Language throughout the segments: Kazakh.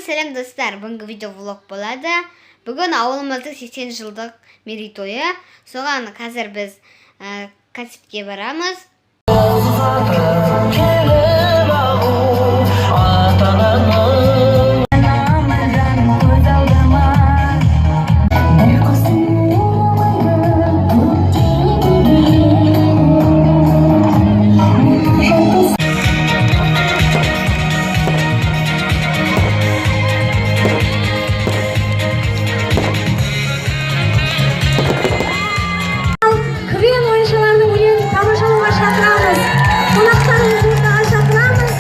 Сәлем, достар! Бүгінгі видео влог болады. Бүгін ауылымыздың 80 жылдық мерейтойы. Соған қазір біз концертке барамыз. Келіп ағу ата-ананың. Көз алдыма бір құсым көкте деген. КВН ойыншыларының өнерін тамашалауға шақырамыз. Қонақтарымызды ортаға шақырамыз.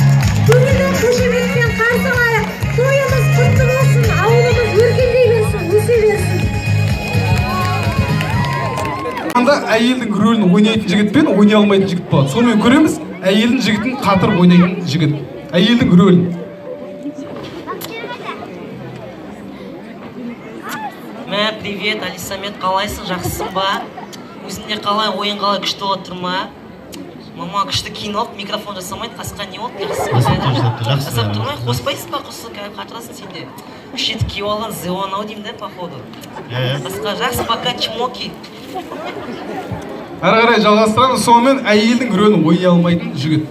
Көңілді қошеметпен қарсы алайық. Тойымыз құтты болсын, ауылымыз өркендей берсін, өсе берсін. Анда әйелдің рөлін ойнайтын жігіт пен ойнай алмайтын жігіт болады. Сонымен көреміз, әйелдің жігітін қатырып ойнайтын жігіт. Әйелдің рөлін. Мә, привет, Алисамет, қалайсың, жақсысың ба? Өзіңде қалай, ойын қалай, күшті болып тұр ма? Мама күшті киініп алып, микрофон жасамайды, қасқа не болды, жақсы ба? Жасап тұр, жасап тұр, жақсы. Жасап тұр ма? Қоспайсыз ба, құсы, кәдімгі қатырасың сен де. Үш жеті киіп алған, зеон ау деймін да, походу. Иә. Қасқа жақсы, пока, чмоки. Әрі қарай жалғастырамыз. Сонымен әйелдің рөлін ойнай алмайтын жігіт.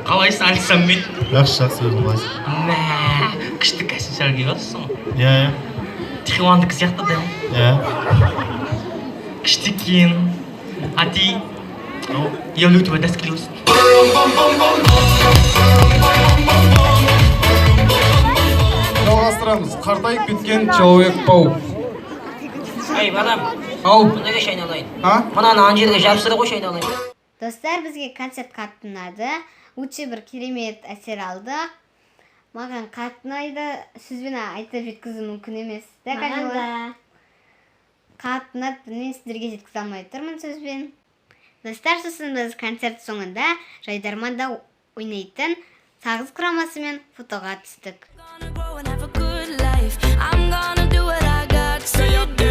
Қалайсың, Алисамет? Жақсы, жақсы, өзің қалайсың? Мә, күшті костюм киіп алыпсың. Иә. Тихуандікі сияқты да. Иә. Күшті екен. А ты? Я люблю тебя до слез. Жалғастырамыз. Қартайып кеткен Человек Паук. Ей, балам, Ау, мына келші, айналайын. а? Мынаны ана жерге жабыстыра қойшы, айналайын. Достар, бізге концерт қатты ұнады. Өте бір керемет әсер алдық. Маған қатты ұнайды. Сөзбен айтып жеткізу мүмкін емес. Да, Маған Камила? да. Қатты ұнады. Білмеймін, сіздерге жеткізе алмай тұрмын сөзбен. Достар, сосын біз концерт соңында жайдарманда ойнайтын Сағыз құрамасымен фотоға түстік. Gonna grow and have a good life. I'm gonna do what I got to do.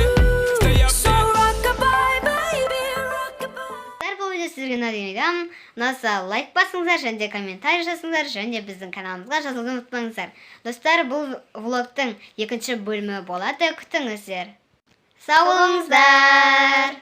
So rockabye, baby, rockabye. Достар, бұл видео сіздерге ұнады деген ойдамын. Ұнаса, лайк басыңыздар және де комментарий жазыңыздар және біздің каналымызға жазылуды ұмытпаңыздар. Достар, бұл влогтың екінші бөлімі болады, күтіңіздер. Сау болыңыздар.